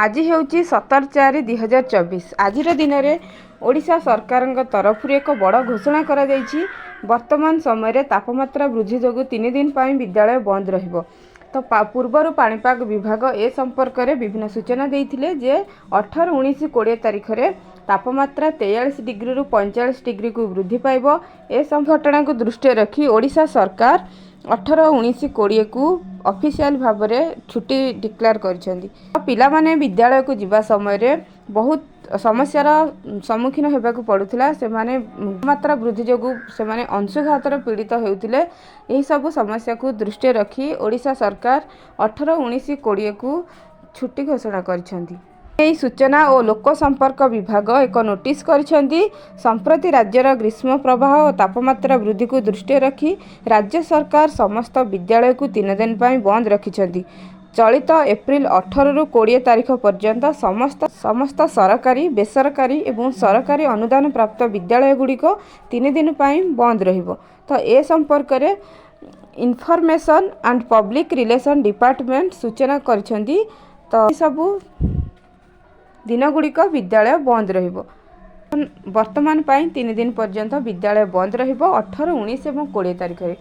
ଆଜି ହେଉଛି 17/4/2024। ଆଜିର ଦିନରେ ଓଡ଼ିଶା ସରକାରଙ୍କ ତରଫରୁ ଏକ ବଡ଼ ଘୋଷଣା କରାଯାଇଛି। ବର୍ତ୍ତମାନ ସମୟରେ ତାପମାତ୍ରା ବୃଦ୍ଧି ଯୋଗୁଁ 3 ଦିନ ପାଇଁ ବିଦ୍ୟାଳୟ ବନ୍ଦ ରହିବ। ତ ପୂର୍ବରୁ ପାଣିପାଗ ବିଭାଗ ଏ ସମ୍ପର୍କରେ ବିଭିନ୍ନ ସୂଚନା ଦେଇଥିଲେ ଯେ 18, 19, 20 ତାରିଖରେ ତାପମାତ୍ରା 43 ଡିଗ୍ରୀରୁ 45 ଡିଗ୍ରୀକୁ ବୃଦ୍ଧି ପାଇବ। ଏ ଘଟଣାକୁ ଦୃଷ୍ଟିରେ ରଖି ଓଡ଼ିଶା ସରକାର 18, 19, 20କୁ ଅଫିସିଆଲ ଭାବରେ ଛୁଟି ଡିକ୍ଲେୟାର କରିଛନ୍ତି। ପିଲାମାନେ ବିଦ୍ୟାଳୟକୁ ଯିବା ସମୟରେ ବହୁତ ସମସ୍ୟାର ସମ୍ମୁଖୀନ ହେବାକୁ ପଡ଼ୁଥିଲା। ସେମାନେ ମାତ୍ରା ବୃଦ୍ଧି ଯୋଗୁଁ ସେମାନେ ଅଂଶୁଘାତରେ ପୀଡ଼ିତ ହେଉଥିଲେ। ଏହିସବୁ ସମସ୍ୟାକୁ ଦୃଷ୍ଟିରେ ରଖି ଓଡ଼ିଶା ସରକାର 18, 19, 20କୁ ଛୁଟି ଘୋଷଣା କରିଛନ୍ତି। ଏହି ସୂଚନା ଓ ଲୋକ ସମ୍ପର୍କ ବିଭାଗ ଏକ ନୋଟିସ୍ କରିଛନ୍ତି। ସମ୍ପ୍ରତି ରାଜ୍ୟର ଗ୍ରୀଷ୍ମ ପ୍ରବାହ ଓ ତାପମାତ୍ରା ବୃଦ୍ଧିକୁ ଦୃଷ୍ଟିରେ ରଖି ରାଜ୍ୟ ସରକାର ସମସ୍ତ ବିଦ୍ୟାଳୟକୁ 3 ଦିନ ପାଇଁ ବନ୍ଦ ରଖିଛନ୍ତି। ଚଳିତ ଏପ୍ରିଲ 18ରୁ 20 ତାରିଖ ପର୍ଯ୍ୟନ୍ତ ସମସ୍ତ ସରକାରୀ, ବେସରକାରୀ ଏବଂ ସରକାରୀ ଅନୁଦାନ ପ୍ରାପ୍ତ ବିଦ୍ୟାଳୟଗୁଡ଼ିକ 3 ଦିନ ପାଇଁ ବନ୍ଦ ରହିବ। ତ ଏ ସମ୍ପର୍କରେ Information and Public Relation Department ସୂଚନା କରିଛନ୍ତି। ତ ଏସବୁ ଦିନଗୁଡ଼ିକ ବିଦ୍ୟାଳୟ ବନ୍ଦ ରହିବ। ବର୍ତ୍ତମାନ ପାଇଁ 3 ଦିନ ପର୍ଯ୍ୟନ୍ତ ବିଦ୍ୟାଳୟ ବନ୍ଦ ରହିବ, 18, 19 ଏବଂ 20 ତାରିଖରେ।